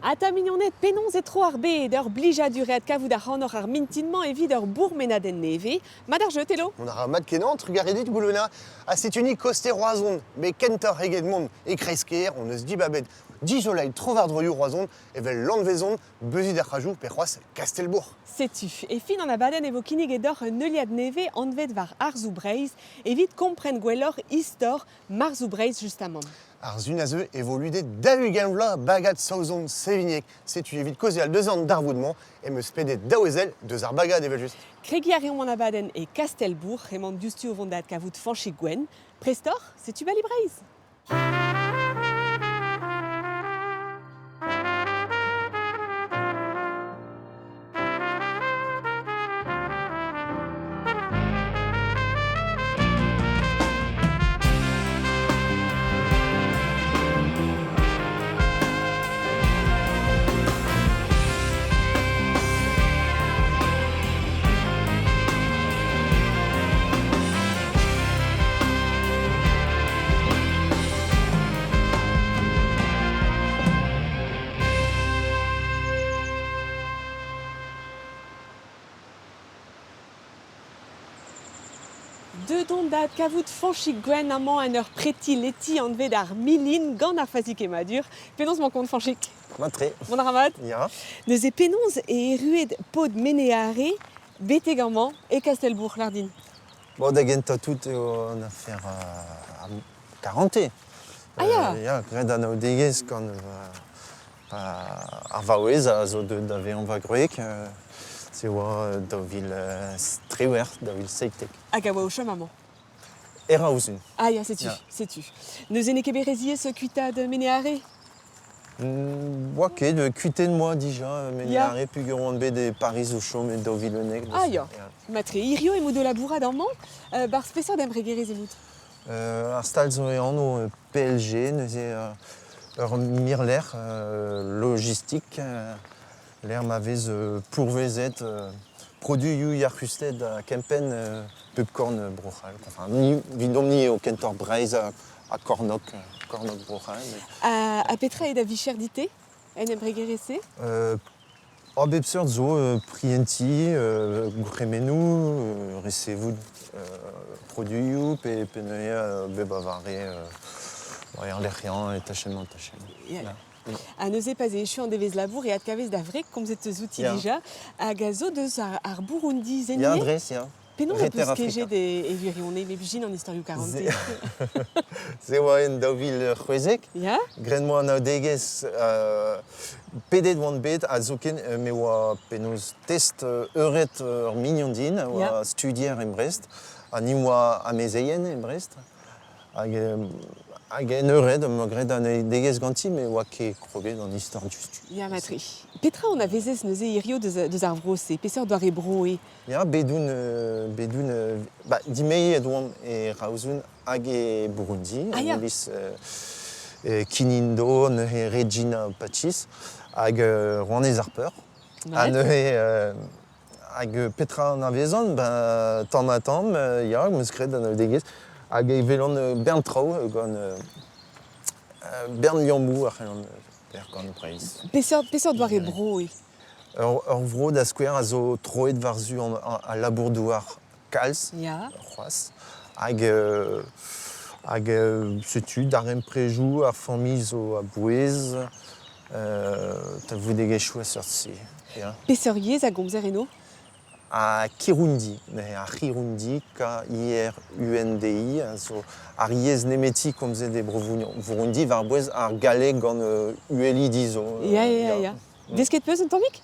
Ata mignoned, penaos e tro ar bed? Ur blijadur eo adkavout ac'hanoc'h ar mintin-mañ evit ur bourmenadenn nevez. Mat ar jeu, Telo? Mont a ra mat-kenañ, trugarez dit, Goulwena. Ha setu-ni koste Roazhon. Met kentoc'h eget mont e kreiz-kêr, hon eus dibabet dizoleiñ tro-war-droioù Roazhon evel Lanvezhon, Beuzid ar C'hrajoù pe c'hoazh Kastelbourc'h. Setu, e fin an abadenn e vo kinniget deoc'h un heuliad nevez anvet war Arzoù Breizh evit kompren gwelloc'h istor Marzoù Breizh justamant. Ar sun a zeu e vo ludet 40 vloaz bagad Saozon Sevigneg. Setu evit kaozeal deus an darvoud-mañ em eus pedet daou ezel deus ar bagad evel-just. Kregiñ a reomp an abadenn e Kastelbourc'h. Emañ diouzhtu o vont da adkavout Fañchig Gwenn. Prest oc'h? Setu Bali Breizh! Deut on da adkavout Fañchig Gwenn amañ en ur preti leti anvet ar Milin gant ar fazi kemmadur. Penaos 'mañ kont Fañchig? Mat-tre. Mont a ra mat? Ya. Neuze penaos e erruet paotr Meneare betek amañ e Kastelbourc'h, lâr din? Bon, da gentañ tout eo an afer a karantez. Ah ya! Ya, graet anaoudegezh gant ar vaouez a zo deuet da vezañ va gwreg. Se oa 2018, 2017. Hag a oa o chom amañ? E Raozun. Ah ya, setu, Ya. setu. Neuze n'eo ket bet re ziaes kuitaat Meneare? Oa ket, kuitaet 'moa dija Ya. Meneare peogwir oan bet e Pariz o chom e 2011. Ah ya, Ya. matre. Hirio emaout o labourat amañ. 'Barzh peseurt embregerezh emaout? Ar stal zo e anv PLG, neuze ur mirlec'h logistik lec'h ma vez pourvezet produioù yac'husted ha kempenn pep korn Bro-C'hall. Enfin, ni, evidomp-ni eo kentoc'h Breizh ha kornôg, kornôg Bro-C'hall. Ha petra eo da vicher dit-te en embregerezh-se? A bep seurt zo, prientiñ, gourc'hemennoù, resevout produioù pe neuze bep a vare erlec'hiañ e tachenn-mañ-tachenn. Ya. Ha neuze pa'z eo echu an devezh labour e adkavez da wreg komzet eus outi dija hag a zo deus ar Burundi Ya, ivez. dres, ya. Penaos ho peus Reter Afrika. kejet e gwirionez me 'blijin an istorioù karantez? Se oa en 2016. Ya? Graet 'moa anaoudegezh pedet oan bet ha zoken me oa penaos test eured ur mignon din a oa studier e Brest ha ni oa amezeien e Brest. Hag, hag en eured am boa graet anaoudegezh ganti met oa ket kroget an istor diouzhtu. Ya, matre. Petra anavezez neuze hirio deus ar vro-se? Peseurt doare bro eo? Ya, bet oun, bet oun, ba, dimeziet oan e Raozoun hag e Burundi, Ah en ya. iliz Kinindo, neuze Regina Pacis, hag rouanez ar peur. Ha Mat. neuze, hag petra anavezan? Ben, tamm-ha-tamm, ya, 'm eus graet anaoudegezh. Hag e welan bern traoù gant bern liammoù a c'hellan ober gant Breizh. Peseurt doare bro eo? Ur vro da skouer a zo troet war-zu al labour-douar kalz c'hoazh. Hag hag setu darempredoù ar familh zo a-bouez, talvoudegezhioù a seurt-se. Ya. Peseurt yezh a gomzer eno? Ha Kirundi, neuze ar C'hirundi, K-I-R-U-N-D-I, a zo ar yezh nemeti komzet e Bro-Vurundi war-bouez ar galleg gant uhelidi zo. Ya, ya, ya. Desket 'peus un tammig?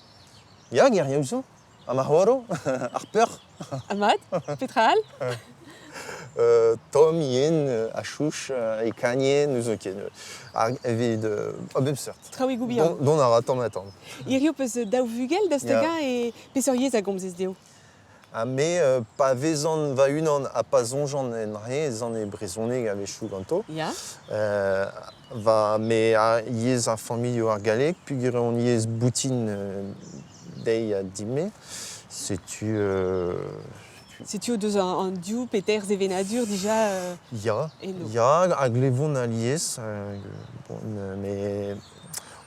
Ya, gerioù zo. Ha ma c'horo, ar peoc'h. Ha mat, petra all? Tomm, yen, ha chouch, e kanie, n'ouzon ket. Evit a bep seurt. Traoùigoù bihan. Dont a ra tamm-ha-tamm. Hirio 'peus daou vugel, daoust hag-eñ e peseurt yezh a gomzez dezho? Ha me, pa vezan va-unan ha pa soñjan en re, ez an e brezhoneg a-wechoù ganto. Ya. Va me a yezh ar familh eo ar galleg, peogwir eo hon yezh boutin dezhi ha din-me. Setu Setu o deus an div pe teir sevenadur dija Ya, eno. ya, a glevont alies, bon, mais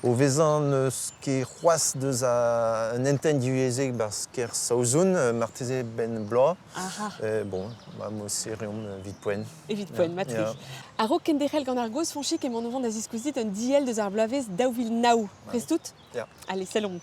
O vezañ n'eus ket c'hoazh deus un hentenn divyezhek 'barzh kêr Saozon, marteze 'benn bloaz. Aha. Bon, ba mod-se reomp evit poent. Evit poent, mat-tre. A-raok kenderc'hel gant ar gaoz, Fañchig, emaon o vont da ziskouez dit un diell deus ar bloavezh 2009. Prest out? Ya. Allez, sellomp.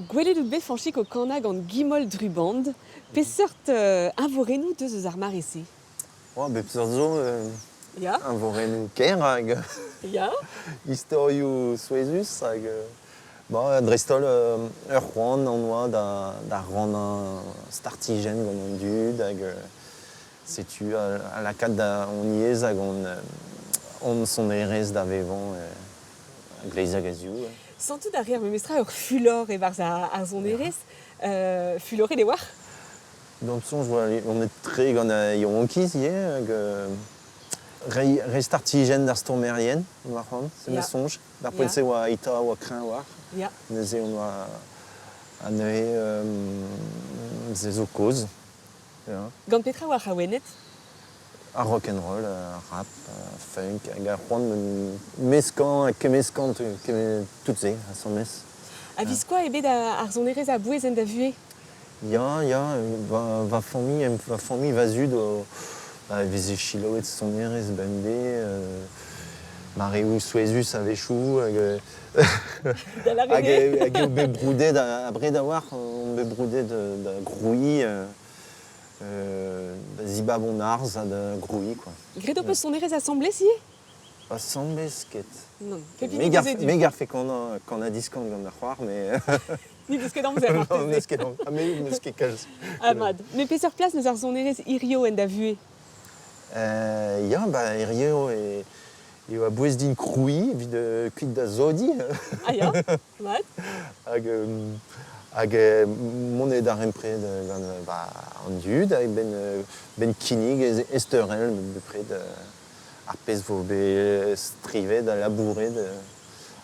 Gwelet out bet Fañchig o kanañ gant Gimol Druband. Peseurt eñvorennoù deus eus ar mare-se? Oh, bep seurt zo Ya. eñvorennoù kaer hag Ya. istorioù souezhus hag bon, dreist-holl ur c'hoant hon oa da, da rannañ startijenn gant an dud hag setu a lakaat da hon yezh hag hon, hon sonerezh da vevañ a-gleiz hag a-ziv. Santout a reer memestra ur fulor e-barzh ar sonerezh. Fuloret e oac'h? D'am soñj on est tre gant yaouankiz ivez hag reiñ re startijenn d'ar stourmerien war c'hoant, c'est ma soñj. D'ar poent-se oa Ita oa kreñv war. Neuze on oa anezhe se zo kaoz. Ya. Gant petra oa awenet? Ar rock'n'roll, ar rap, ar funk, hag ar c'hoant meskañ ha kemmeskañ tout se asambles. A-viskoazh eo bet ar sonerezh a-bouez en da vuhez? Ya, ya, va, va familh, va familh, va zud ba, e veze selaouet sonerezh bemdez, mareoù souezhus a-wechoù hag Da lâret eo. Hag eo bet broudet abred a-walc'h, on bet broudet da grouiñ da zibab hon arz ha da grouiñ quoi. Graet ho peus sonerezh asambles ivez? Asambles ket. Non, pep hini deus e du. Me garfe kanañ kanañ diskan gant ma c'hoar, mais N'he deus ket amzer Non, n'eus ket amzer. Me n'eus ket kalz. Ah mat. Mais peseurt plas n'eus ar sonerezh hirio en da vuhez? Ya, ba hirio e eo a-bouez din krouiñ evit kuit da zodiñ. Ah ya, mat. Hag hag mont e darempred gant ba, an dud hag ben, ben kinnig ezteurel bepred ar pezh vo bet strivet ha labouret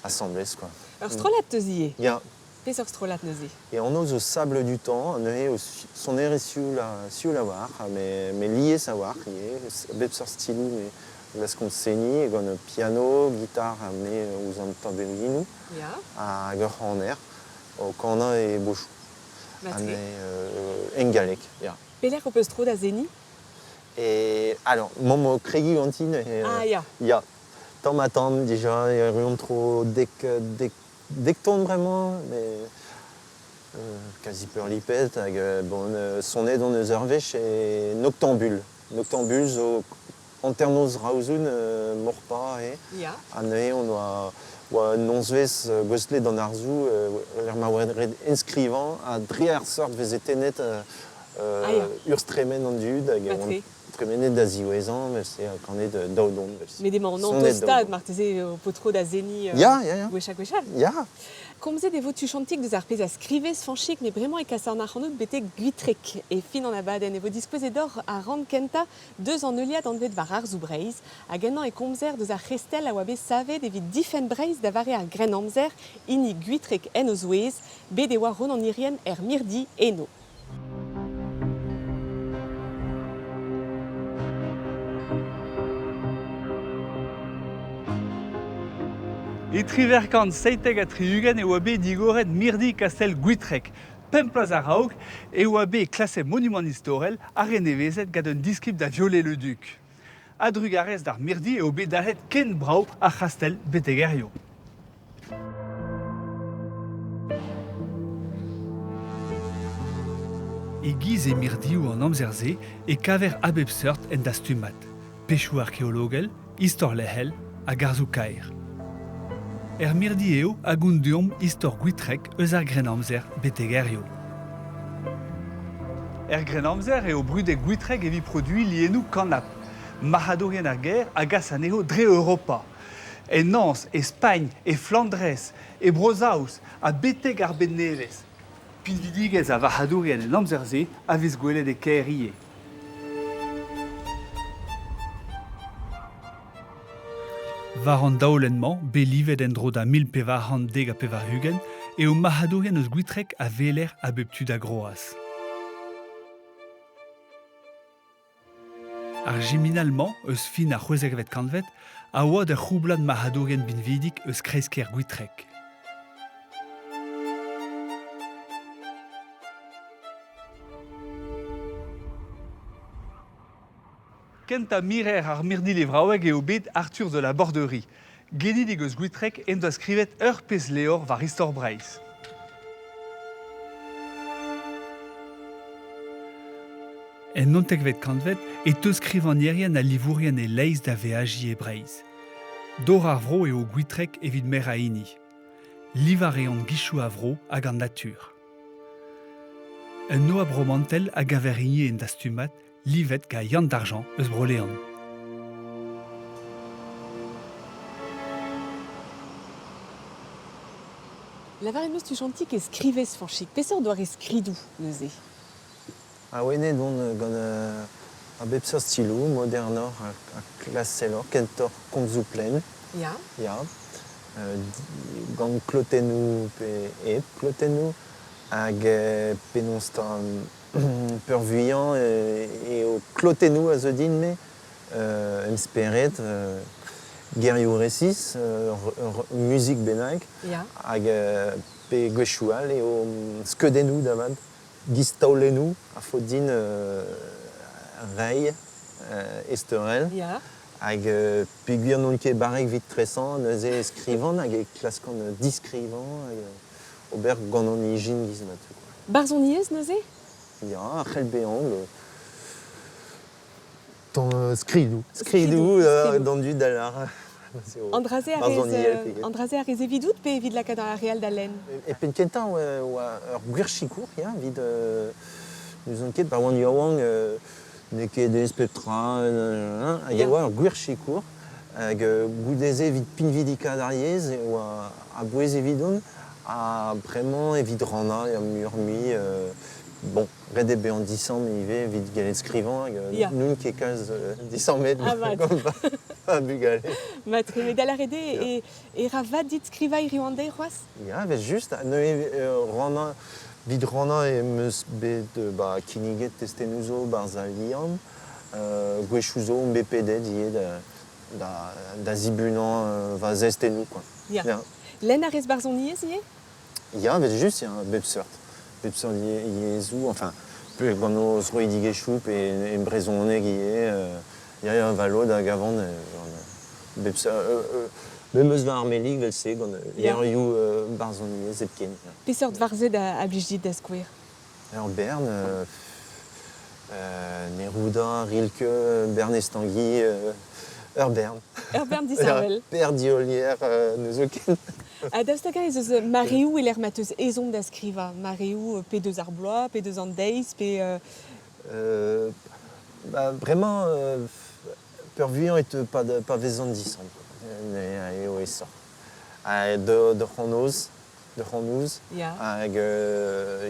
asambles quoi. Ur strollad teus ivez? Ya. Peseurt strollad neuze? E anv zo Sable du Temps, neuze sonerezh sioul, sioul a-walc'h, met lies a-walc'h ivez, a bep seurt stiloù mais laskomp seniñ gant piano, gitar ha me ouzh an taboulinoù hag ur c'haner o kanañ e bochoù. Ha me en galleg, ya. Pelec'h ho peus tro da seniñ? Et alors, mamm o kregiñ ganti neuze. Ah ya. Ya. Tamm-ha-tamm dija e erruomp tro dek, dek, dek ton bremañ, mais quasi peurlipet hag bon, sonet on eus ur wech e Noctambule. Noctambule zo hanternoz Raozoun, Morpa eo. Ya. Ha neuze on oa, oa un nozvezh gouestlet d'an arzoù, lec'h ma oa ret enskrivañ ha dre ar seurt veze tennet Ah ya. Urzh tremen an dud hag e oant tremenet da ziwezhañ, evel-se, ha kanet daou don evel-se. Met emañ an Sonet daou autostad don. marteze o potro da seniñ Ya, ya, ya. gwechall-gwechall. Ya. Komzet e vo tuchantik deus ar pezh a skrivez, Fañchig, met bremañ e kasan ac'hanout betek Gwitreg. E fin an abadenn e vo diskouezet deoc'h ar rann kentañ deus an heuliad anvet war arzoù Breizh, hag ennañ e komzer deus ar c'hestell a oa bet savet evit difenn Breizh da vare ar Grennamzer, hini Gwitreg en o zouez. Bet e oa Ronan Hirrien er mirdi eno. E 1777 e oa bet digoret mirdi kastell Gwitreg. Pemp bloaz a-raok e oa bet klaset monumant istorel ha renevezet gant un diskibl da Viollet-le-Duc. A-drugarez d'ar mirdi eo bet dalc'het ken brav ar c'hastell betek hiziv. E-giz e mirdioù an amzer-se e kaver a bep seurt en dastumad, pechoù arkeologel, istor lec'hel hag arzoù-kaer. Er mirdi eo a gont deomp istor Gwitreg eus ar Grennamzer betek hiziv. Er Grennamzer eo brudet Gwitreg evit produiñ lienoù kanab. Marc'hadourien ar gêr a gas anezho dre Europa. E Nañs, e Spagn, e Flandrez, e Bro-Saoz ha betek ar bed nevez. Pinvidigezh ar varc'hadourien en amzer-se a vez gwelet e kêr ivez. War an daolenn-mañ, bet livet en-dro da 1490, eo marc'hadourien eus Gwitreg a weler a bep tu da Groaz. Ar jiminal-mañ, eus fin ar c'hwezekvet kantved, a oa d'ur c'houblad marc'hadourien binvidik eus kreiz-kêr Gwitreg. Kentañ mirer ar mirdi levraoueg eo bet Arthur de la Borderie. Genidik eus Gwitreg en doa skrivet ur pezh levr war istor Breizh. En naontekvet kantved e teu skrivagnerien ha livourien e-leizh da veajiñ e Breizh. Dor ar vro eo Gwitreg evit merañ hini. Livañ a reont gichoù a vro hag an natur. Un oabl romantel a gaver ivez en dastumad livet gant Yann Dargent eus Bro-Leon. Lavaret 'm eus tuchantik e skrivez, Fañchig. Peseurt doare skridoù neuze? Awenet on gant a bep seurt stiloù, modernoc'h ha klaseloc'h, kentoc'h komzoù plaen. Ya. Ya. Gant klotennoù pe hep klotennoù. Hag penaos 'ta Peurvuiañ eo klotennoù a zeu din-me em spered, gerioù resis, ur muzik bennak, hag pe gwechoù all eo skeudennoù da vat, distaolennoù a faot din reiñ ezteurel. Hag peogwir n'on ket barrek evit tresañ, neuze e skrivan hag e klaskan diskrivañ hag ober gant an ijin giz ma teu. Barzhoniezh neuze? Ya, a c'hell bezañ. Tamm skridoù. Skridoù d'an dud da lâr. An dra-se a rez evidout pe evit lakaat ar re all da lenn? E penn kentañ oa ur gwir sikour, ya, evit n'ouzon ket, pa oan yaouank, n'eo ket aes pep tra, hag e oa ur gwir sikour. Hag goude-se, evit pinvidikaat ar yezh, e oa a-bouez evidon. Ha bremañ, evit rannañ muioc'h-mui, bon, ret eo bezañ disamm ivez evit gellet skrivañ hag n'on ket kalz disammet gant va bugale. Matre, met da lâret eo e ra vat dit skrivañ hiziv an deiz c'hoazh? Ya, evel-just. Neuze rannañ, evit rannañ em eus bet ba, kinniget testennoù zo 'barzh al Liamm. Gwechoù zo on bet pedet ivez da zibunañ va zestennoù quoi. Ya. Ya. Lenn a rez barzhoniezh ivez? Ya, evel-just, ya, bep seurt. Bep seurt yezhoù, enfin, pe gant o zroidigezhioù pe e brezhoneg ivez. Ya, ya, va lod a gavan gant bep seurt. Me 'm eus va armelig evel-se gant levrioù barzhoniezh hepken. Peseurt varzhed a blij dit da skouer? Ur bern, Neruda, Rilke, Bernez Tanguy, Ur bern. Ur bern disheñvel. Per diolier n'eus ket. Ha daoust hag-eñ ez eus mareoù e-lec'h ma teus ezhomm da skrivañ? Mareoù pe deus ar bloaz, pe deus an deiz, pe... Bah, bremañ, peurvuiañ e teu pa, pa vezan disant. Eo aesoc'h. Ha de c'hanoz, de c'hanoz, hag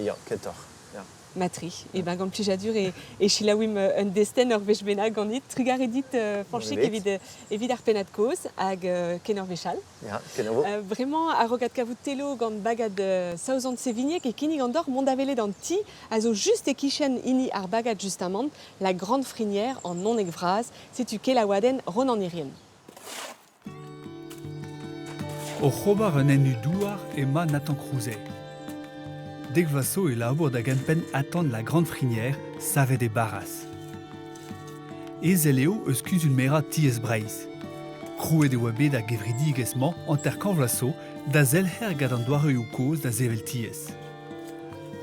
ya, ketoc'h. Ya. Matri. E ben gant plijadur e, e selaouimp un destenn ur wech bennak ganit. Trugarez dit, Fañchig, evit, evit ar pennad-kozh hag ken ur wech all. Ya, kenavo. Bremañ, a-raok adkavout Telo gant bagad Saozon-Sevignek e kinnig an deoc'h mont da welet an ti a zo just e-kichen hini ar bagad justamant, La Grande Frinière an Noneg Vras. Setu kelaouadenn Ronan Hirrien. Oc'h ober un ennu-douar emañ Nathan Crouzet. Dek vloaz zo e labour da gempenn atant La Grande Frinière savet e Baraz. Ezel eo eus kuzul-merañ Tiez Breizh. Krouet e oa bet ar gevredigezh-mañ hanter-kant vloaz zo da zelc'her gant an doareoù kozh da sevel tiez.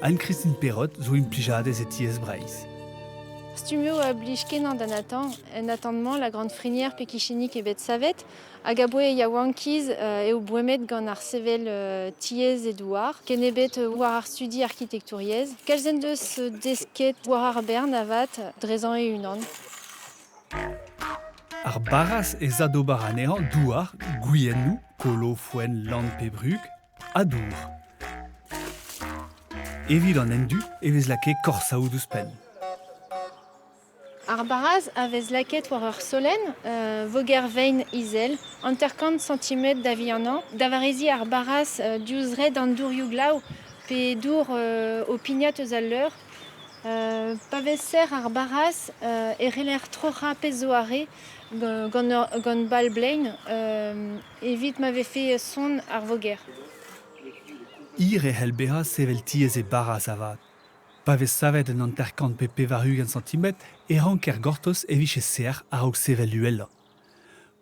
Anne-Christine Perrot zo implijadez e Tiez Breizh. Stumioù a blij kenañ da Nathan. En atant-mañ, La Grande Frinière pe kichenik eo bet savet. Hag aboe yaouankiz eo boemet gant ar sevel tiez e douar, ken eo bet war ar studi arkitektouriezh. Kalz en deus desket war ar bern avat, drezañ e-unan. Ar baraz ez a d'ober anezhañ douar, gwiennoù, kolo, foenn, lann pe brug, ha dour. Evit an endu e vez lakaet korsaout ouzhpenn. Ar baraz a vez lakaet war ur solenn, voger vein izel, 50 santimetr da vihanañ, da wareziñ ar baraz diouzh red an dourioù-glav pe dour o pignat eus al leur. Pa vez serr ar baraz e c'heller troc'hañ pezh zo arre gant bal-blein evit ma vefe sonn ar voger. Hir e c'hell bezañ sevel tiez e baraz avat. Pa vez savet un 50 pe 80 santimetr e ranker gortoz e vije sec'h a-raok sevel uhelañ.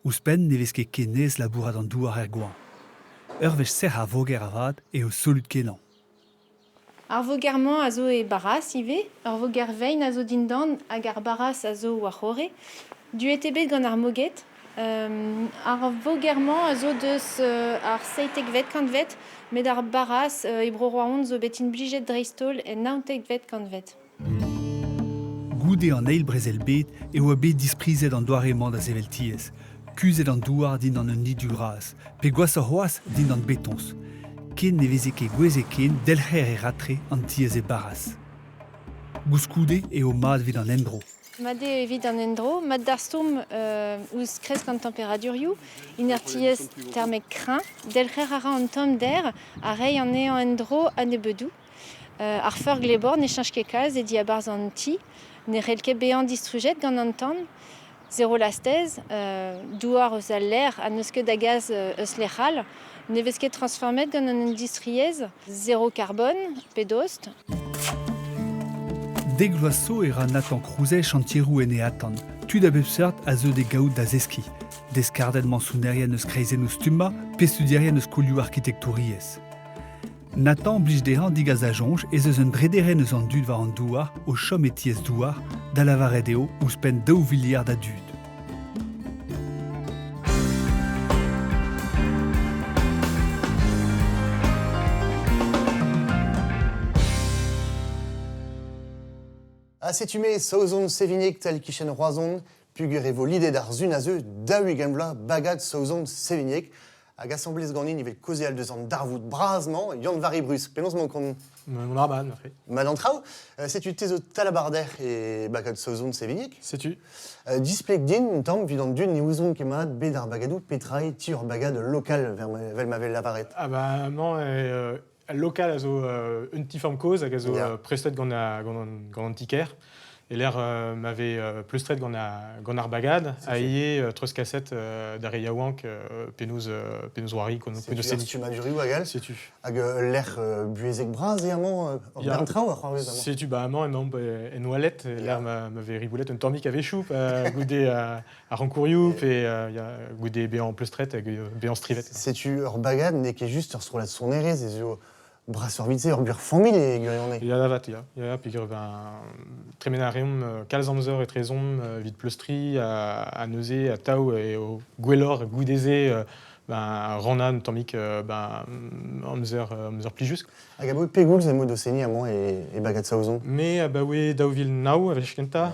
Ouzhpenn ne vez ket ken aes labourat an douar er goañv. Ur wech sec'h ar voger avat eo solut-kenañ. Ar voger-mañ a zo e Baraz ivez. Ur voger vein a zo dindan hag ar Baraz a zo war-c'horre. Duet eo bet gant ar moged. Ar voger-mañ a zo deus ar seitekvet kantved, met ar Baraz e Bro-Roazhon zo bet implijet dreist-holl en naontekvet kantved. Goude an Eil Brezel-bed e oa bet disprizet an doare-mañ da sevel tiez, kuzhet an douar dindan un nidu vras, pe gwashoc'h c'hoazh dindan betoñs. Ken ne veze ket gouezet ken delc'her e ratre an tiez e Baraz. Gouskoude eo mat evit an endro. Mat eo evit an endro, mat d'ar stourm ouzh kresk an temperadurioù, inertiezh termek kreñv, delc'her a ra an tommder ha reiñ anezhañ en-dro a-nebeudoù. Ar feur glebor ne cheñch ket kalz e diabarzh an ti, ne c'hell ket bezañ distrujet gant an tan. Zero lastez, douar eus al lec'h ha n'eus ket da gas eus lec'h all, ne vez ket transformet gant an industriezh, zero karbon pe dost. Dek vloaz zo e ra Nathan Crouzet chantieroù en e atant. Tud a bep seurt a zeu d'e gaout da zeskiñ. Deskarded mañsonerien eus kreizennoù stummañ pe studierien eus skolioù arkitektouriezh. Nathan blij dezhañ degas da soñj ez eus un drederenn eus an dud war an douar o chom e tiez-douar, da lavaret eo ouzhpenn daou viliard a dud. Ha setu me Saozon Sevignek tal kichen Roazhon, pugur e vo lidet ar sun a zeu 40 vloaz bagad Saozon Sevignek. Hag asambles ganin ivez kaozeal deus an darvoud bras-mañ, Yann-Vari Brus. Penaos emañ kont? Mont a ra mat, Mat an traoù. Setu te zo talabarder e bagad Saozon Sevignek. Setu. Displeg din un tamm evit an dud ne ouzont ket mat bet ar bagadoù petra eo ti ur bagad lokal, vel ma vez lavaret. Ah bah mañ al lokal a zo un ti-feurm kozh hag a zo prestet gant gant an ti-kêr. E-lec'h ma vez pleustret gant ar bagad, a ivez treuzkaset d'ar re yaouank penaos penaos c'hoari, penaos seniñ. Stummadurioù hag all. Setu. Hag ul lec'h buhezek bras eo amañ, ur bern traoù a c'hoarvez amañ. Setu, bah amañ emaomp en Oaled, e-lec'h ma vez riboulet un tammig a-wechoù, goude ar rankourioù pe goude bezañ pleustret hag bezañ strivet. Setu ur bagad n'eo ket just ur strollad sonerezh, ez eo Brasor vitze ur gwir familh e gwirionez. Ya davat, ya. Ya, peogwir ben, tremen a reomp kalz amzer etrezomp evit pleustriñ ha neuze atav eo gwelloc'h goude-se ben, rannañ un tammig ben, amzer plijus. Hag abaoe pegoulz emaout o seniñ amañ e bagad Saozon? Me abaoe 2009 a wech kentañ,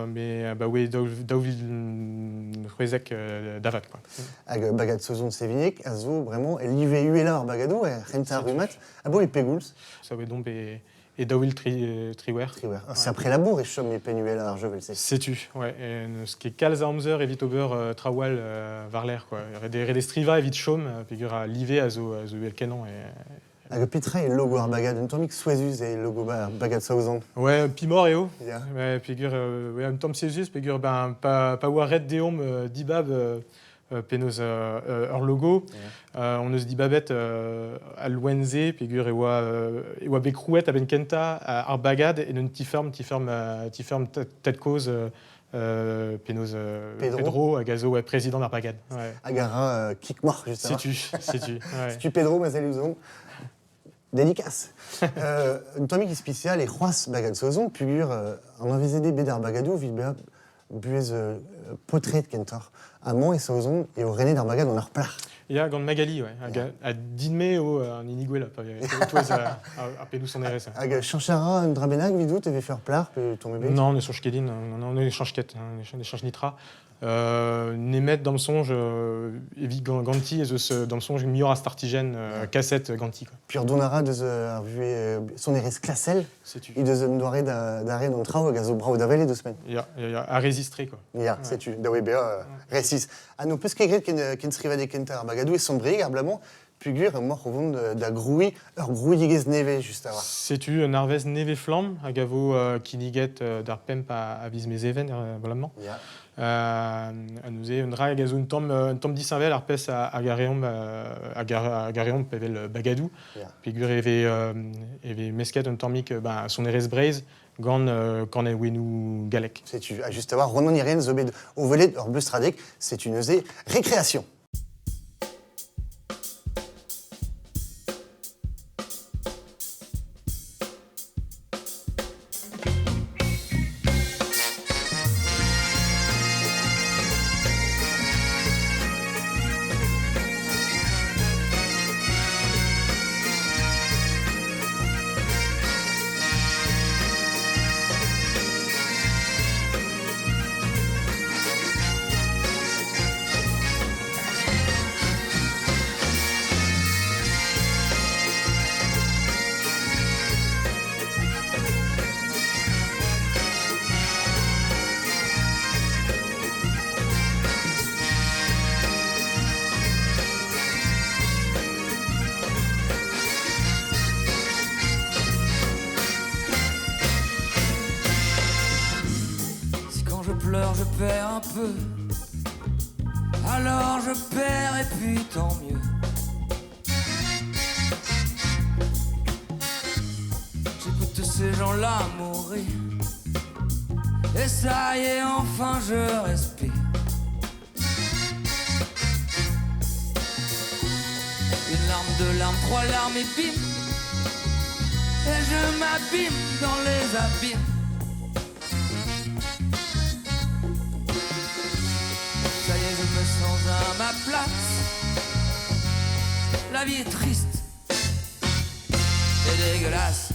me abaoe 2016 davat. Quoi. Hag bagad Saozon Sevigneg a zo bremañ e live uhelañ ar bagadoù, er c'hentañ rummad. Abaoe pegoulz? Savet omp e 2018. Triwec'h. C'est après labour e chom e penn uhelañ ar jeu vel-se. Setu, ouais. E n'eus ket kalz a amzer evit ober traoù all war-lerc'h, quoi. Ret eo strivañ evit chom, peogwir al live a zo uhel-kenañ. Hag petra eo logo ar bagad? Un tammig souezhus eo logo ar bagad Saozon. Ouais, pimor eo. Yeah. Ouais, peogwir, ouais, un tamm souezhus, peogwir ben, pa oa ret deomp dibab penaos ur logo, yeah. On eus dibabet al loen-se, peogwir e oa bet krouet a-benn kentañ ar bagad en un ti-feurm, ti-feurm tad-kozh penaos Pedro hag a zo ouais, prezidant ar bagad. Ouais. Hag a ra kick-moc'h, juste Setu. Ouais. Setu Pedro, ma sell ouzhomp. Dédicace. Un tammig ispisial e c'hoazh bagad Saozon, pugur an avezede bet ar bagadoù evit bezañ buhez paotred kentoc'h. Amañ e Saozon eo renet ar bagad gant ur plac'h. Ya, gant Magali, ouais. Hag a din-me eo an hini gwellañ, pa e-touez ar pennoù sonerezh. Hag chañch a ra un dra bennak evidout e vefe ur plac'h pe tamm ebet? Non, ne soñj ket din. Non, ne chañch ket, ne chañch netra. Nemet d'am soñj, evit ganti ez eus d'am soñj muioc'h a startijenn kaset ganti. Quoi. Puis dont a ra deus ar vuhez sonerezh klasel. Setu. He deus un doare da ren an traoù hag a zo brav da welet ouzhpenn. Ya, ya, ya, a resistre quoi. Ya, setu, da oe bezañ resis. Ha n'ho peus ket graet ken skrivadeg kentañ ar bagadoù e Sant-Brieg ar bloaz-mañ, peogwir emaoc'h o vont da grouiñ ur grouidigezh nevez just a-walc'h. Setu un arvest nevez-flamm hag a vo kinniget d'ar 5 a viz Mezheven er bloaz-mañ. Ya. Ha neuze un dra hag a zo un tamm disheñvel ar pezh hag a reomp hag a reomp evel bagadoù. Ya. Peogwir e vez mesket un tammig ben, sonerezh Breizh gant kanennoù gallek. Setu, ha just a-walc'h, Ronan Irène zo bet o welet ur bleustradeg, setu neuze récréation. Si quand je pleure, je perds un peu, alors je perds et puis tant mieux. J'écoute ces gens-là mourir, et ça y est, enfin je respire. Une larme, deux larmes, trois larmes et bim, et je m'abîme dans les abîmes. Ça y est, je me sens à ma place. La vie est triste et dégueulasse.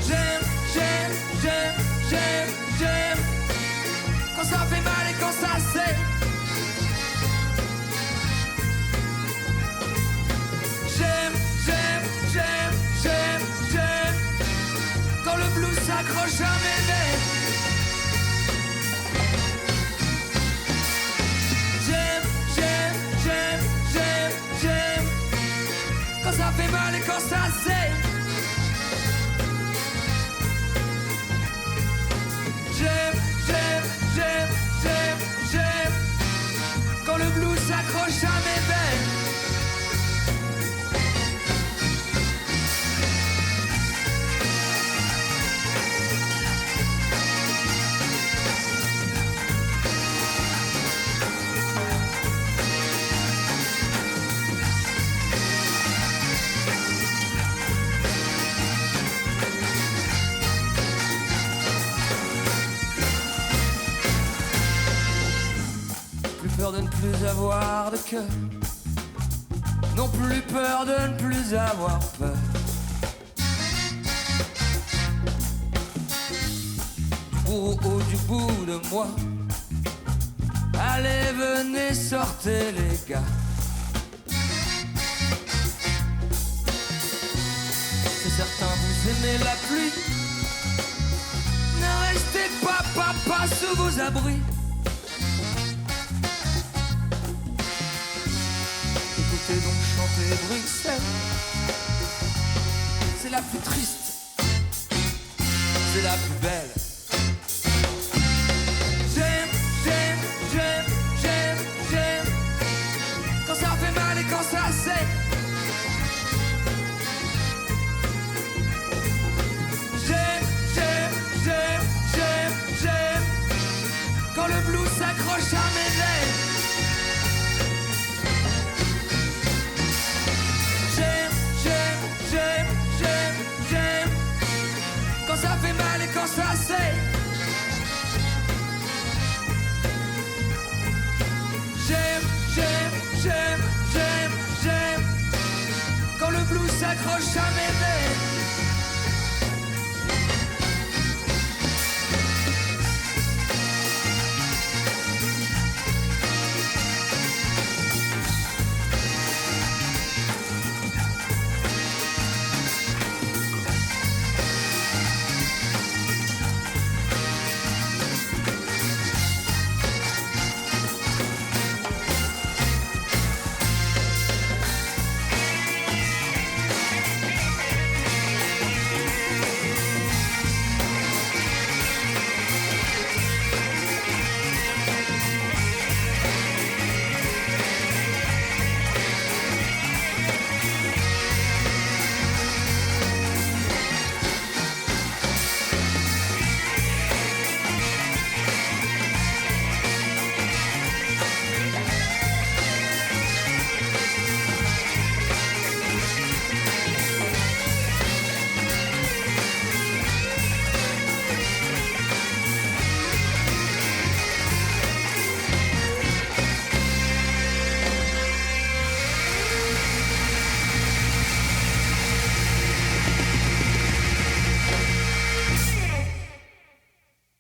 J'aime, j'aime, j'aime, j'aime, j'aime quand ça fait mal et quand ça saigne. J'aime, j'aime, j'aime, j'aime, j'aime quand le blues s'accroche à mes veines. J'aime, j'aime, j'aime, j'aime, j'aime quand ça fait mal et quand ça saigne. J'aime, j'aime, j'aime, j'aime, j'aime quand le blues s'accroche à mes veines. de ne plus avoir de cœur, n'ont plus peur de ne plus avoir peur. Du bourreau du bout de moi, allez, venez, sortez les gars. C'est certain, vous aimez la pluie. Ne restez pas, papa, sous vos abris. Écoutez donc chanter Bruxelles. C'est la plus triste, c'est la plus belle. J'aime, j'aime, j'aime, j'aime, j'aime. Quand ça fait mal et quand ça saigne. J'aime, j'aime, j'aime, j'aime, j'aime. Quand le blues s'accroche à mes veines. J'aime, j'aime, j'aime, j'aime, j'aime. Quand ça fait mal et quand ça saigne. J'aime, j'aime, j'aime, j'aime, j'aime. Quand le blues s'accroche à mes veines.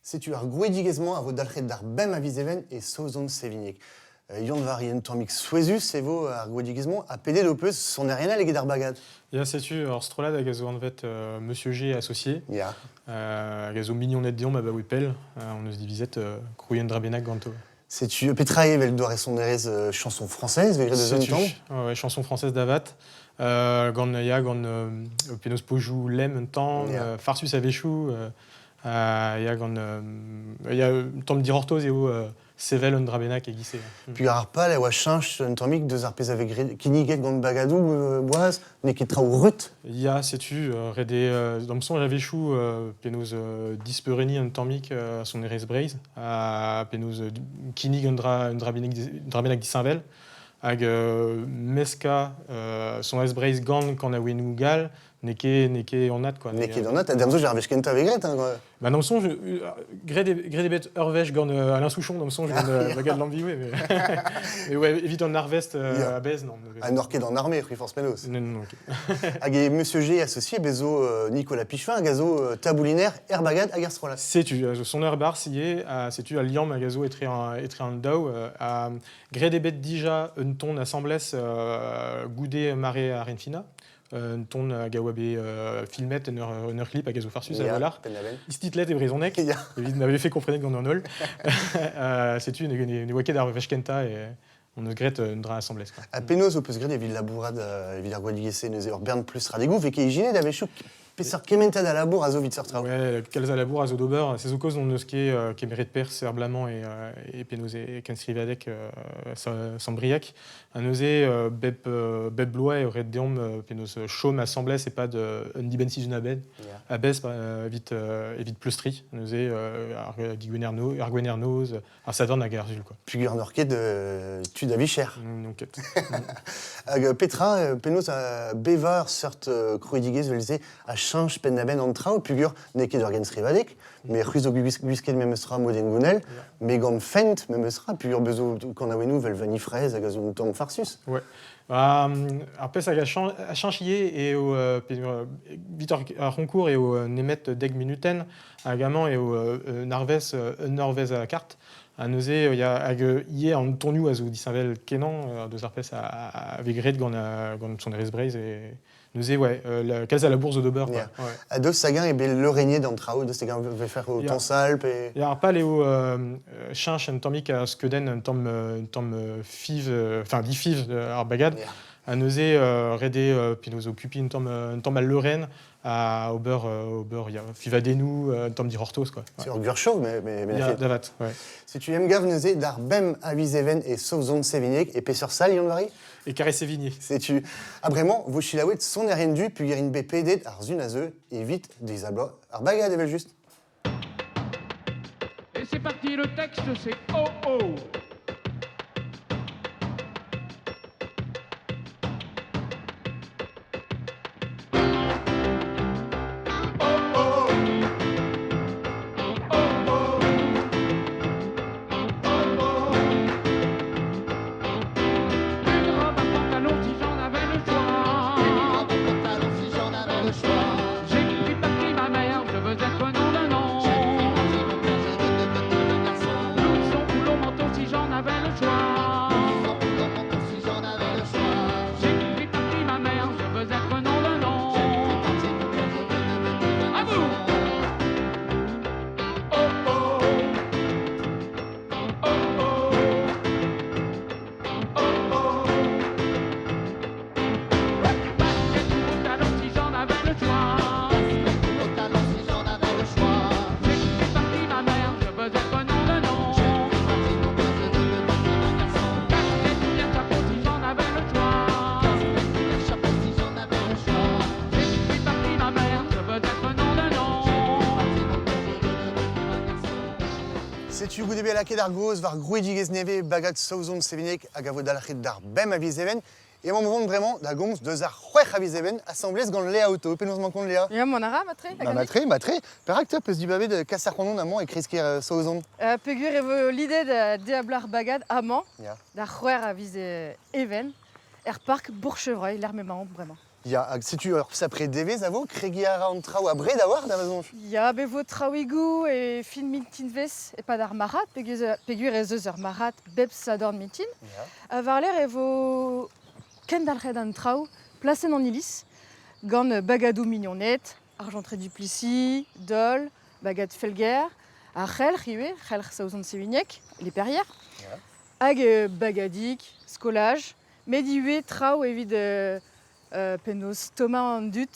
Setu ar gouedigezh-mañ a vo dalc'het d'ar bem a viz Even e Saozon Sevignek. Yann Vari un tammig souezhus e vo ar gouedigezh-mañ ha pedet ho peus sonerien all eget ar bagad. Ya, setu ur strollad hag a zo anvet Monsieur G associé. Ya. Hag a zo mignoned deomp abaoe pell. On eus divizet krouiñ un dra bennak ganto. Setu petra eo evel doare sonerezh chanson française, vegret deus un Setu. tamm. Ouais, ouais, chanson française d'avat. Gant, ya, gant penaos pojou lem un tamm, Ya. farsus a-wechoù, ya, gant, ya, un tamm dirortoz eo sevel un dra bennak e giz-se. Puis ar pal e oa cheñch un tammig deus ar pezh a vez graet kinniget gant bagadoù boaz, n'eo ket traoù rut. Ya, setu, ret eo d'am soñj a-wechoù penaos dispeureni un tammig sonerezh Breizh, ha penaos kinnig un dra, un dra bennak un dra bennak disheñvel, hag meska sonerezh Breizh gant kanaouennoù gall, n'eo ket, n'eo ket anat, quoi. N'eo ket anat, ha d'am soñj ar wech kentañ vez graet, hein, quoi. Bah, d'am soñj, graet eo, graet eo bet ur wech gant Alain Souchon, d'am soñj, gant bagad Lambiwe, mais mais ouais, evit an arvest a-bezh, non. Ha n'oc'h ket an armée, c'hwi forzh penaos. Non, non, non, ok. Hag eo Monsieur G associé bezo Nicolas Pichevin hag a zo tabouliner er bagad hag er strollad. Setu, son ur bar ivez, setu al liamm hag a zo etre an, etre an daou, ha graet eo bet dija un ton asambles goude mare ar Renfina. Un ton hag a oa bet filmet en ur, en ur clip hag a zo farsus a Ya, volar. penn-da-benn. Istitlet e brezhoneg. Ya. Evit n'avait fait komprenet gant an holl. Setu, ne, ne, ne oa ket ar wech kentañ e on eus graet un dra asambles, quoi. Ha penaos ho peus graet evit labourat evit ar gwadigezh-se neuze ur bern plus radegoù, vez ket ijinet a-wechoù peseurt kementad a labour a zo evit seurt traoù. Ouais, kalz a labour a zo d'ober. Se zo kaoz on eus ket kemeret perzh er blamañ e penaos e kenskrivadeg Sant-Brieg. Ha neuze bep bloaz eo ret deomp penaos chom asambles e pad un dibenn sizhun a-benn. Ya. A-bezh, evit pleustri. Neuze ar digwener no, ar gwener noz, ar sadorn hag ar sul, quoi. Pugur n'oc'h ket tud a vicher. Non ket. Hag petra, penaos a bevañ ur seurt krouidigezh vel-se a cheñch penn-da-benn an traoù pugur n'eo ket ur genstrivadeg, met c'hwi zo gwisket memes tra mod hengounel, met gant fent memes tra pugur bez zo kanaouennoù 'vel Vanifraez hag a zo un tamm farsus. Ouais. Ar pezh hag a cheñch ivez eo evit ar c'honkour eo nemet dek munutenn hag amañ eo un arvez un eurvezh à la carte. Ha neuze ya hag ivez an tonioù a zo disheñvel-kenañ deus ar pezh a vez graet gant gant sonerezh Breizh et neuze ouais kalz a labour zo d'ober quoi. Yeah. Ouais. Ha deus hag-eñ eo bet leurenniet an traoù, deus hag-eñ vefe o tañsal pe... Ya, ar pal eo cheñch un tammig ar skeudenn, un tamm fiv, enfin difiv ar bagad. Yeah. Ha neuze ret eo penaos okupiñ un tamm al leurenn ha ober, ober ya, fivadennoù, un tamm dic'hortoz quoi. C'est ur gwir mais, mais, mais Ya, da vat, ouais. Setu emgav neuze d'ar bemp a viz Even e Saozon-Sevigneg e peseurt sal, Yann-Vari? E Carré-Sévigné. Setu ha bremañ vo selaouet sonerien du peogwir int bet pedet ar sun a zeu evit deiz-ha-bloaz ar bagad evel-just. Et c'est parti, le texte c'est oh oh. Une robe, un pantalon si j'en avais le choix. Une robe, un pantalon si j'en avais le choix. J'ai pris parti ma mère, je veux être nom d'un nom. J'ai pris parti mon père, je veux devenir un garçon. Blouson ou long manteau si j'en avais le choix. Blouson ou long manteau si j'en avais le choix. J'ai pris parti ma mère, je veux être nom d'un nom. J'ai pris parti mon père, je veux devenir un À vous. garçon. Oh oh. Oh oh. Oh oh. Basket ou haut talon si j'en avais le choix. Basket ou haut talon si j'en avais le choix. J'ai pris parti ma mère, je veux être nom d'un nom. J'ai pris parti mon père, je veux devenir un garçon. Casquette ou bien chapeau si j'en avais le choix. Casquette ou bien chapeau si j'en avais le choix. J'ai pris parti ma mère, je veux être nom d'un nom. J'ai pris parti mon père, je veux devenir un garçon. Setu goude bet lakaet ar gaoz war grouidigezh nevez bagad Saozon-Sevigneg hag a vo dalc'het d'ar bemp a viz Even. Emaomp o vont bremañ da gomz deus ar c'hwec'h a viz Even asambles gant Léa Auto. Penaos 'mañ kont Léa? Ya, mont a ra, matre. Ba matre, matre. Perak te peus dibabet kas ar c'honon amañ e kreizh-kêr Saozon? Peogwir e vo lidet diabl ar bagad amañ, Ya. d'ar c'hwec'h a viz Even, er park Bourchevreuil, lec'h m'emaomp bremañ. Ya, hag setu ur sapre devezh a vo, kregiñ a ra an traoù abred a-walc'h da va soñj. Ya, bet vo traoùigoù e fin mintinvezh e-pad ar marc'had, peogwir ez eus ur marc'had bep sadorn mintin. Ya. Ha war-lerc'h e vo kendalc'het an traoù plasenn an iliz gant bagadoù mignoned, Argentré-du-Plessis, Dol, bagad Felger, ar c'helc'h ivez, c'helc'h Saozon-Sevigneg, les Perrières, Ya. hag bagadig, skolaj, met ivez traoù evit penaos tommañ an dud,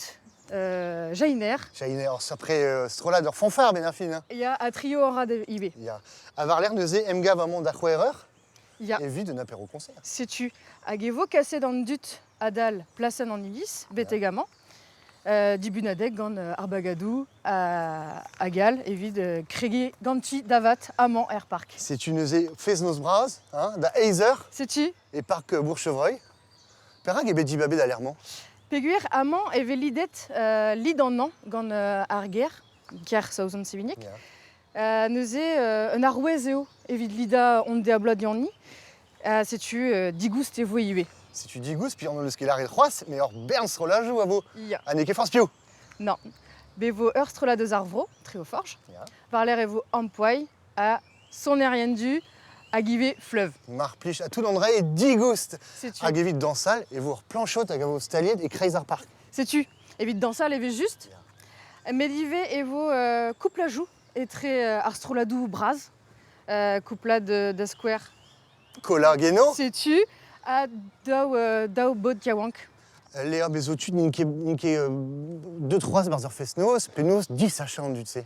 Jainer. Jainer, ur sapre strollad, ur fanfare benn ar fin. Hein. Ya, ha trio an rad ivez. Ya. Ha war-lerc'h neuze emgav amañ da c'hwec'h eur Ya. evit un apéro concert. Setu, hag e vo kaset an dud adal plasenn an iliz, betek amañ, dibunadeg gant ar bagadoù hag all evit kregiñ ganti davat amañ er park. Setu neuze fest-noz bras, hein, da eizh eur Setu, e park Bourchevreuil. Perak eo bet dibabet al lec'h-mañ? Peogwir amañ e vez lidet lid an hañv gant ar gêr, kêr Saozon-Sevigneg. Ya. Neuze, un arouez eo evit lidañ hon diabload Yanni. Setu digoust e vo ivez. Setu digoust, puis on eus ket lâret c'hoazh, mais ur bern strollajoù a vo. Ya. Ha n'eo ket forzh piv. Non. Bet vo ur strollad eus ar vro, Treoforge. Ya. War-lerc'h e vo Ampoil ha Sonerien Du hag ivez Fleuve. Mar plij, ha tout an dra eo digoust. Setu. Hag evit dañsal e vo ur planchod hag a vo staliet e-kreiz ar park. Setu, evit dañsal e vez just. Met ivez e vo kouplajoù etre ar strolladoù bras, kouplad da skouer. Kola Guéno. Setu, ha daou, daou baotr yaouank. Léa, bez zo tud n'int ket, n'int ket deux trois barzh ur fest-noz, penaos disachañ an dud-se?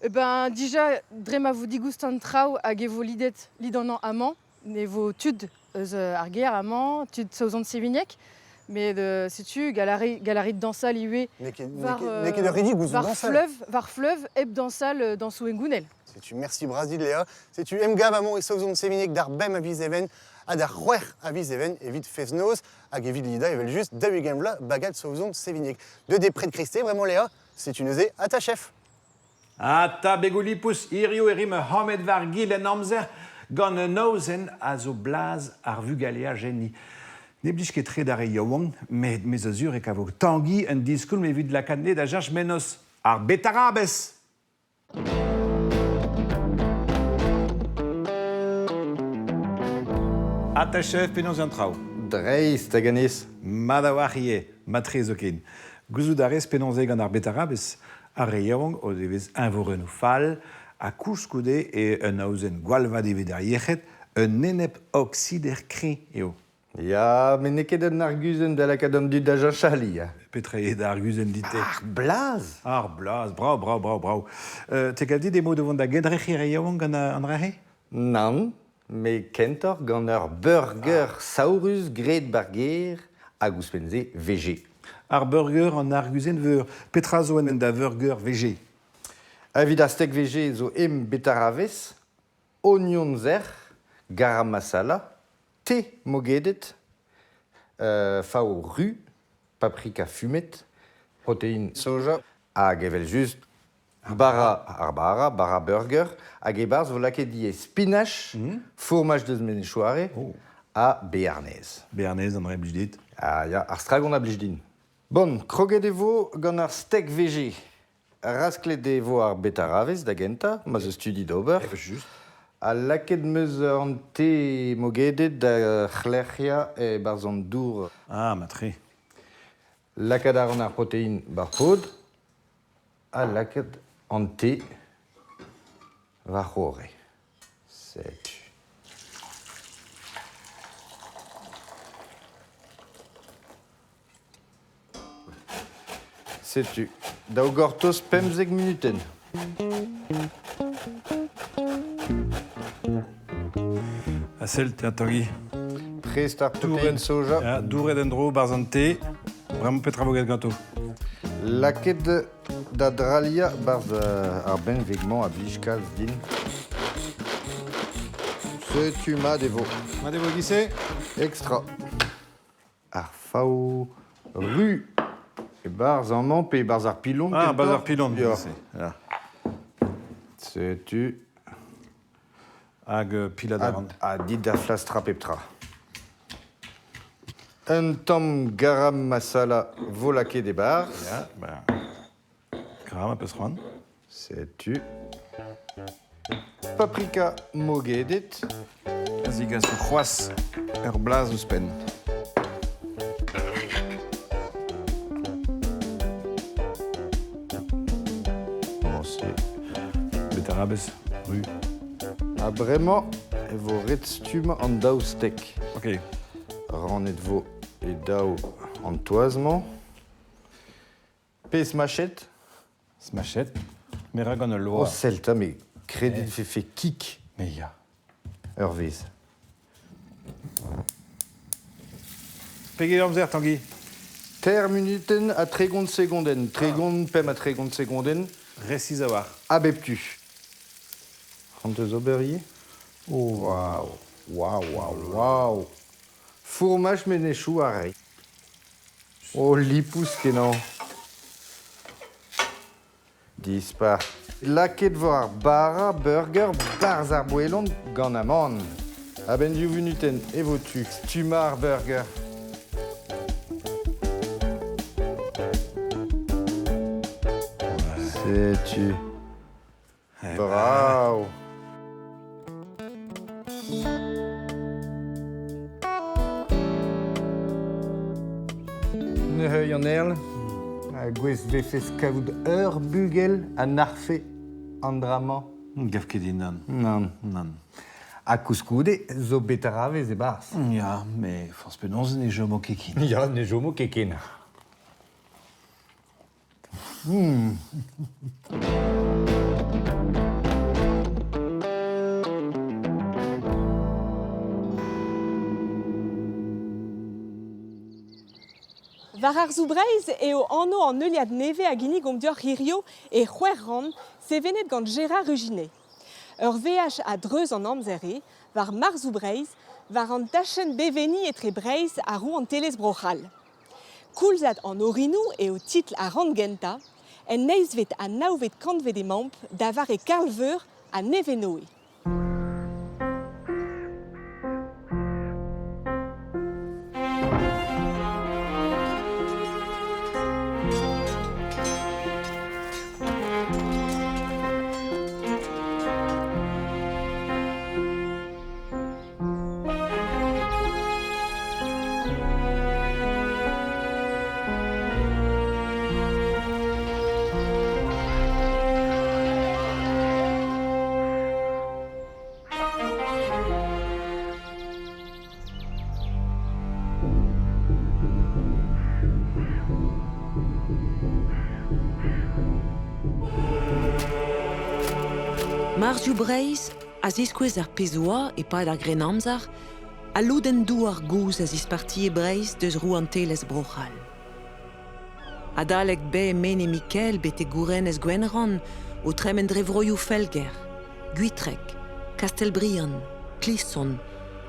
Eh ben, dija, dre ma vo digoust an traoù hag e vo lidet lid an hañv amañ, ne vo tud eus ar gêr amañ, tud Saozon-Sevigneg. Met setu, galari, galari dañsal ivez. N'eo ket, War, n'eo ket ur redi gouzout war dañsal. fleuv, war fleuv, hep dañsal dañsoù hengounel. Setu merci bras dit Léa. Setu emgav amañ e Saozon Sevigneg d'ar bemp a viz Even ha d'ar c'hwec'h a viz Even evit fest-noz hag evit lidañ evel-just 40 vloaz bagad Saozon Sevigneg. Deuet eo pred kreisteiz bremañ Léa, setu neuze ha ta chef. Ata begoù-lipous, hiziv e rimp ur c'hammed war-gil en amzer gant un aozenn a zo blaz ar vugaleaj enni. Ne blij ket tre d'ar re yaouank, met me zo sur e kavo Tangi un diskoulm evit lakaat ne da cheñch mennozh. Ar betarabez! Ata chef, penaos an traoù? Dreist hag anez. Mat a-walc'h ivez, mat-tre zoken. Gouzout a rez penaos eo gant ar betarabez? Ar re yaouank o devez eñvorennoù fall ha koulskoude eo un aozenn gwall vat evit ar yec'hed, un enep-oksider kreñv eo. Ya, met n'eo ket un arguzenn da lakaat an dud da cheñchali. Petra eo da arguzenn dit-te? Ar blaz! Ar blaz, brav, brav, brav, brav. Te gav dit emañ o vont da gendrec'hiñ re yaouank gant an dra-se? Nann, met kentoc'h gant ur burger saourus graet ba'r gêr hag ouzhpenn-se VG. Ar burger an arguzenn veur. Petra zo en da veurgeur VG? Evit ar steak VG zo em betaravez, ognon sec'h, garam masala, te mogedet, fav ru, paprika fumet, protein soja hag evel-just bara ar bara, bara burger, hag e-barzh vo lakaet ivez spinach, fourmaj deus Menez-Chouare ha bearnez. Bearnez, an dra blij dit? Ah ya, ar stragon a blij din. Bon, kroget e vo gant ar steak VG. Rasklet e vo ar betaravez da gentañ, ma 'z eus studi d'ober. Evel-just. Ha lakaet 'm eus an te mogedet da c'hlec'hiañ e-barzh an dour. Ah, mat-tre. Lakaat a ran ar protein ba'r pod ha lakaat an te war-c'horre. Setu. Setu, daou gortoz 15 munutenn. Ha sell, te Tanguy. Prest ar protein soja. Ja, douret en-dro 'barzh an te. Bremañ petra vo graet ganto? Lakaet da drailhañ 'barzh ar benveg-mañ a blij kalz din. Setu mat e vo. Mat e vo e-giz-se? Extra. Ar fav ru e-barzh amañ pe e-barzh ar pilon Ah, 'barzh ar pilon. Ya. Ya. Setu. Hag pilat a ran. Ha dit da flastrañ pep tra. Un tamm garam masala vo lakaet e-barzh. Ya, ben, garam a peus c'hoant. Setu. Paprika mogedet. A zigaso c'hoazh ur blaz ouzhpenn. Bon, c'est betarabez ru. Ha bremañ e vo ret stummañ an daou stek. Ok. Rannet vo e daou an toaz-mañ. Pe smachet? Smachet. Me ra gant ul loa. Oh, sell 'ta, me kredit vefe kig. Me ya. Ur wezh. Pegeit amzer, Tanguy? Teir munutenn ha 30 segondenn. 30, 35 segondenn. Resis a-walc'h. A bep tu. C'hoant eus ober ivez? Oh. Waouh, waouh, waouh, waouh. Fourmaj menezioù a ray. Oh, lipous kenañ. Dispar. Lakaet vo ar bara burger 'barzh ar boelon gant amann. A-benn div vunutenn e vo tu stummañ ar burger. Setu. Brav. Neuze an Erl, gouest 'vefes kavout ur bugel a nac'hfe an dra-mañ? Gav ket din, nann. Nann. Nann. Ha koulskoude zo betaravez e-barzh. Ya, met forzh penaos ne chomo ket ken. Ya, ne chomo ket ken. War arzoù Breizh eo anv an heuliad nevez a ginnigomp deoc'h hiziv e c'hwec'h rann, sevenet gant Gérard Ruginet. Ur veaj a-dreuz an amzer eo, war marzoù Breizh, war an dachenn bevenniñ etre Breizh ha Rouantelezh Bro-C'hall. Koulzad an orinoù eo titl ar rann gentañ, en eizhvet ha navvet kantved emaomp da vare Karl Veur ha Nevenoe. Marzioù Breizh a ziskouez ar pezh oa e-pad ar Grennamzer al lodenn douar gozh a zispartie Breizh deus rouantelezh Bro-C'hall. Adalek bez Mene Mikael betek gourenez Gwenrann o tremen dre vroioù Felger, Gwitreg, Kastell-Briant, Klison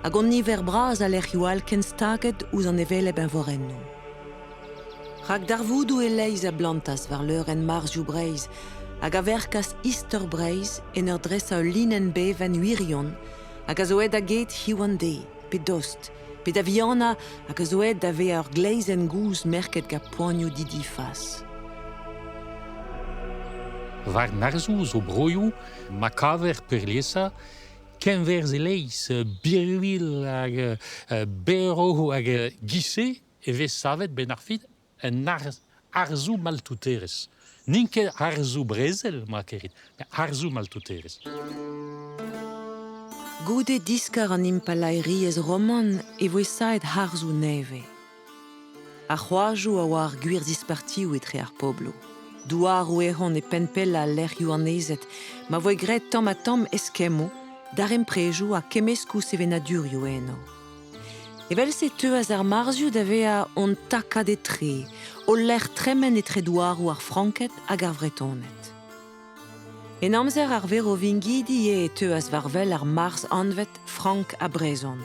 hag an niver bras a lec'hioù all kenstaget ouzh an hevelep eñvorennoù. Rak darvoudoù e-leizh a blantas war leurenn Marzioù Breizh hag a verkas istor Breizh en ur dresañ ul linenn bevenn wirion hag a zo aet da get hiziv an deiz, pe dost, pe da vihanañ hag a zo aet da vezañ ur gleizhenn gozh merket gant poanioù didifas. War narzhoù zo broioù ma kaver peurliesañ kenwerzh e-leizh, birvilh hag berv hag giz-se e vez savet 'benn ar fin un arzoù maltouterezh. N'int ket arzoù brezel, ma kerit, met arzoù maltouterezh. Goude diskar an impalaeriezh roman e voe saet harzoù nevez. Ar c'hoajoù a oa ar gwir zispartioù etre ar pobloù. Douaroù ec'hon e penn pellañ al lec'hioù annezet ma voe graet tamm-ha-tamm eskemmoù, darempredoù ha kemmeskoù sevenadurioù eno. Evel-se e teuas ar marzioù da vezañ hon takad etre, hol lec'h tremen etre douaroù ar Franked hag ar Vretoned. En amzer ar Verovingidi eo e teuas war-wel ar marzh anvet Frank ha Brezhon.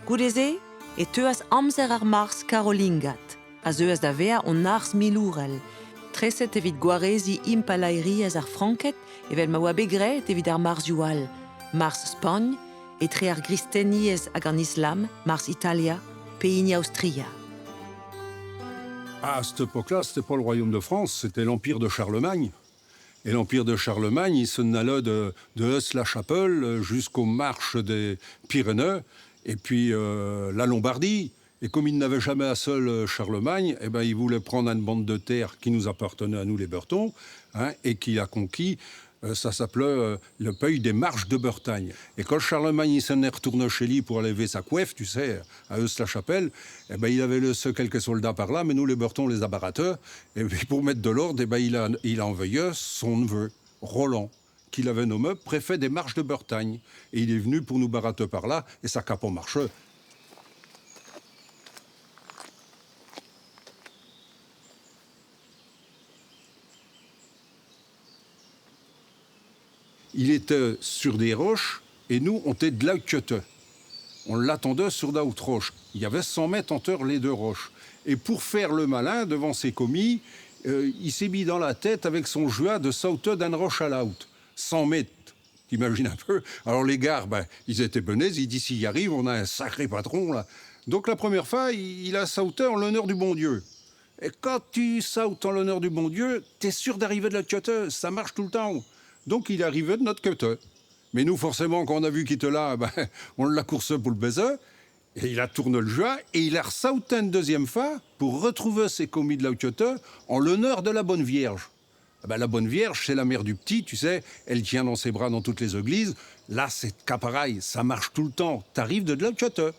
Goude-se e teuas amzer ar marzh karolingat, a zeuas da vezañ hon arz milourel, treset evit gwareziñ impalaeriezh ar Franked evel ma oa bet graet evit ar marzhioù all, marzh Spagn, etre ar gristeniezh hag an islam, marzh Italia pe hini Aostria. À cette époque-là, c'était pas le royaume de France, c'était l'empire de Charlemagne. Et l'empire de Charlemagne, il se n'allait de, de la chapelle jusqu'aux marches des Pyrénées, et puis euh, la Lombardie. Et comme il n'avait jamais à seul euh, Charlemagne, eh ben, il voulait prendre une bande de terre qui nous appartenait à nous, les Bertons, hein, et qu'il a conquis. Euh, ça s'appelait euh, le pays des marches de Bretagne. Et quand Charlemagne il s'en est retourné chez lui pour aller lever sa coiffe, tu sais, à Eus-la-Chapelle, eh ben, il avait laissé quelques soldats par là, mais nous, les Bertons, les a barateux. Et puis, pour mettre de l'ordre, eh ben, il a, il a envoyé son neveu, Roland, qu'il avait nommé préfet des marches de Bretagne. Et il est venu pour nous barater par là, et ça cap en marche. Il était sur des roches et nous, on était de la queue. On l'attendait sur d'autres roches. Il y avait 100 mètres entre les deux roches. Et pour faire le malin devant ses commis, euh, il s'est mis dans la tête avec son juin de sauter d'un roche à l'autre. 100 mètres. T'imagines un peu Alors les gars, ben, ils étaient benets, ils disent s'il y arrive, on a un sacré patron là. Donc la première fois, il a sauté en l'honneur du bon Dieu. Et quand tu sautes en l'honneur du bon Dieu, t'es sûr d'arriver de l'autre côté, ça marche tout le temps. Donc il arrivait de notre côté. Mais nous, forcément, quand on a vu qu'il était là, ben, on l'a coursé pour le baiser. Et il a tourné le juin et il a ressauté une deuxième fois pour retrouver ses commis de l'autre côté en l'honneur de la Bonne Vierge. Ah ben, la Bonne Vierge, c'est la mère du petit, tu sais, elle tient dans ses bras dans toutes les églises. Là, c'est cas pareil, ça marche tout le temps. T'arrives de l'autre côté.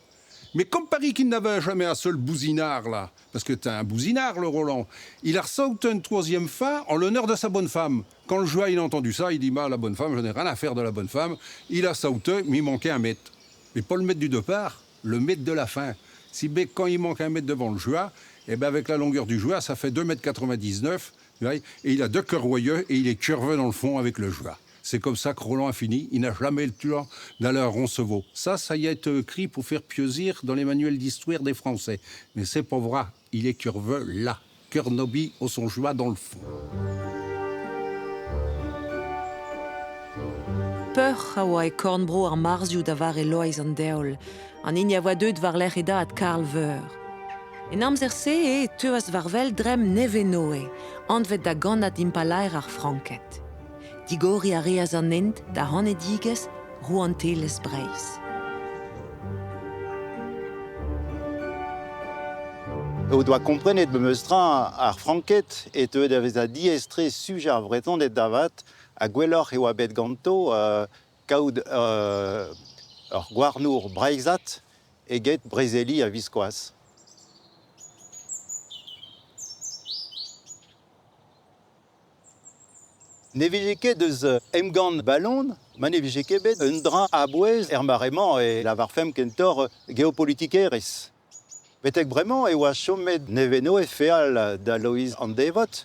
Mais comme Paris qui n'avait jamais un seul bousinard, là, parce que t'es un bousinard, le Roland, il a ressauté une troisième fois en l'honneur de sa bonne femme. Quand le joie il a entendu ça, il dit bah, la bonne femme, je n'ai rien à faire de la bonne femme. Il a sauté, mais il manquait un mètre. Mais pas le mètre du départ, le mètre de la fin. Si bien quand il manque un mètre devant le joie, Et ben avec la longueur du joueur, ça fait 2,99 m. Et il a deux cœurs royeux et il est curvé dans le fond avec le joueur. C'est comme ça que Roland a fini. Il n'a jamais le tuant d'aller à Roncevaux. Ça y a été écrit pour faire plaisir dans les manuels d'histoire des Français. Mais c'est pas vrai. Il est curveux là. Cœur nobi au son joie dans le fond. Peuc'h a oa e korn-bro ar Marzioù da vare Loeiz an Deol, an hini a oa deuet war-lerc'h e dad Karl Veur. En amzer-se eo e teuas war-wel dremm Nevenoe, anvet da gannad impalaer ar Franked. Digoriñ a reas an hent da c'hanedigezh rouantelezh Breizh. O doa komprenet memes tra ar Franked e teue da vezañ diaes-tre sujañ ar Vretoned da vat ha gwelloc'h e oa bet ganto kaout ur gouarnour breizhat eget brezeliñ a-viskoazh. Ne vije ket eus emgann Ballon ma ne vije ket bet un dra a-bouez er mare-mañ e lavarfemp kentoc'h geopolitikerezh. Betek bremañ e oa chomet Nevenoe feal da Loeiz an Devot.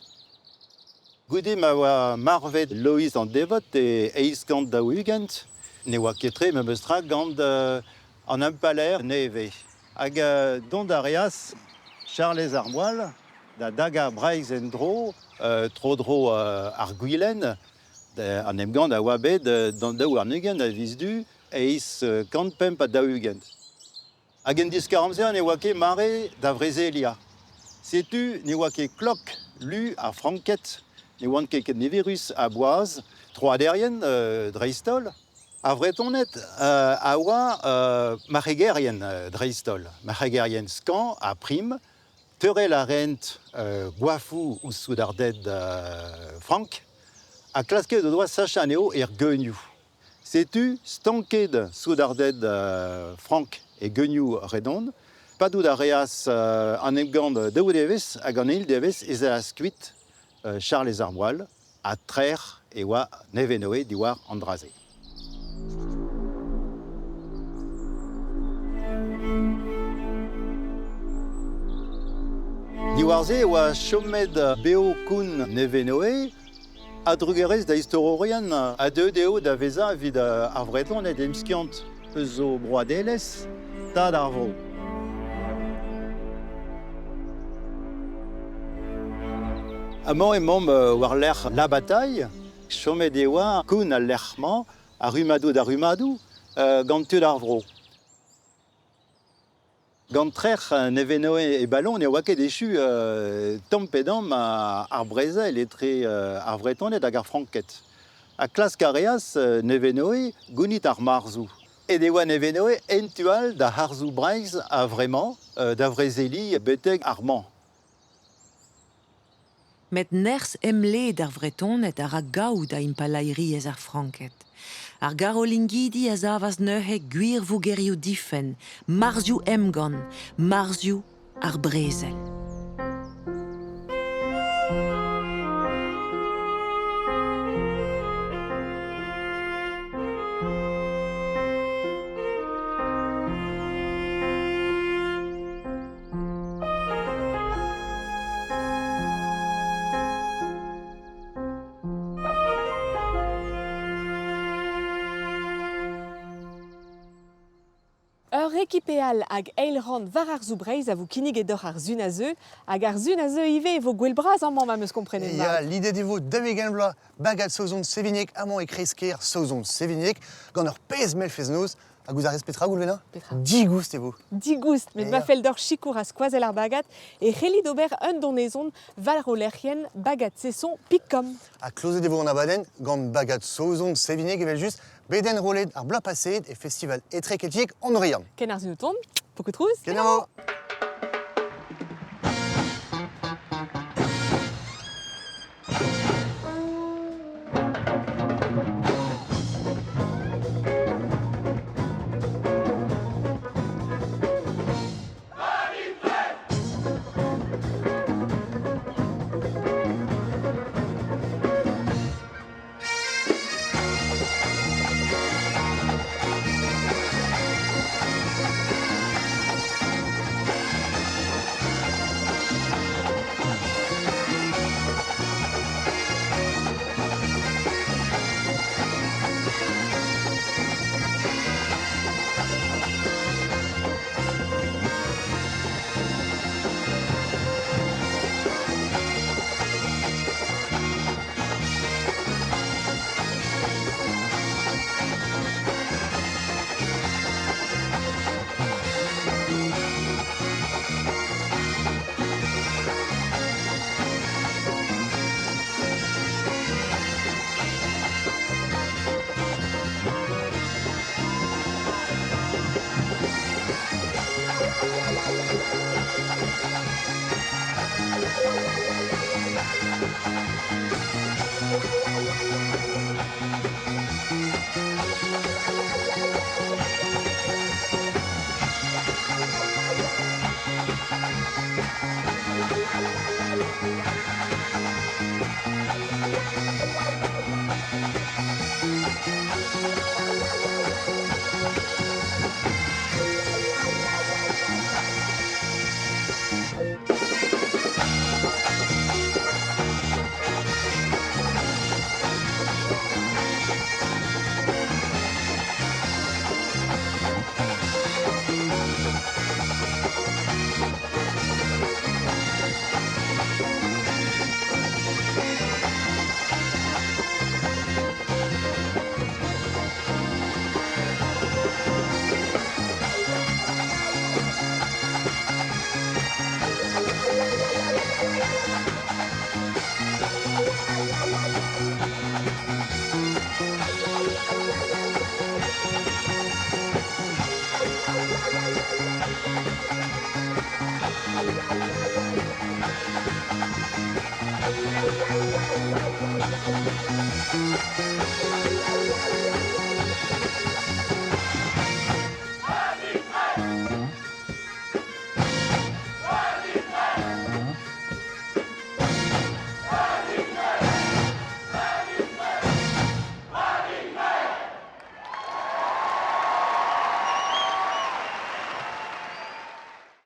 Goude ma oa marvet Loeiz an Devot e 840 ne oa ket tre memes tra gant an impalaer nevez. Hag dont a reas Charlez ar Moal da dagañ Breizh en-dro tro-dro ar Gwilen. An emgann a oa bet d'an 22 a viz Du 845. Hag en diskar-amzer ne oa ket mare da vrezeliañ. Setu ne oa ket klok lu ar Franked, ne oant ket ken niverus ha boaz, troaderien dreist-holl. Ar Vretoned a oa marc'hegerien dreist-holl, marc'hegerien skañv ha prim. Teurel a raent goafoù ouzh soudarded frank ha klasket o doa sachañ anezho er geunioù. Setu stanket soudarded frank e geunioù Redon. Padout a reas an emgann daou devezh hag an eil devezh ez eas kuit Charlez ar Moal ha trec'h e oa Nevenoe diwar an dra-se. Diwar-se e oa chomet bev koun Nevenoe a-drugarez da istorourien ha deuet eo da vezañ evit ar Vretoned emskiant eus o broadelezh tad ar vro. Amañ emaomp war-lerc'h La Bataille. Chomet e oa koun al lec'h-mañ a rummadoù da rummadoù gant tud ar vro. Gant trec'h Nevenoe e Ballon ne oa ket echu tamm pe damm ar brezel etre ar Vretoned hag ar Franked. Ha klask a reas Nevenoe gounit ar marzoù. Aet e oa Nevenoe en tu all da harzoù Breizh a-vremañ da vrezeliñ betek ar Mans. Met nerzh emled ar Vretoned a ra gaou da impalaeriezh ar Franked. Ar Garolingidi a savas neuze gwir vogerioù difenn, marzioù emgann, marzioù ar brezel. Ur rekipe all hag eil rann war arzoù Breizh a vo kinniget deoc'h ar sun a zeu. Hag ar sun a zeu ivez e vo gwell bras amañ ma 'm eus komprenet Ya, mat. lidet e vo 40 vloaz bagad Saozon-Sevigneg amañ e kreiz-kêr Saozon-Sevigneg gant ur pezh mell fest-noz Ha gouzout a rez petra, Goulwena? Petra? Digoust e vo. Digoust, met ma fell deoc'h sikour ha skoazell ar bagad, e c'hellit ober un donezon war ho lec'hienn bagadsaison.com. Ha klozet e vo an abadenn gant bagad Saozon Sevigneg evel-just, bet enrollet ar bloaz paseet e festival etrekeltiek an Oriant. Ken ar sun o tont, poko trouz. Kenavo!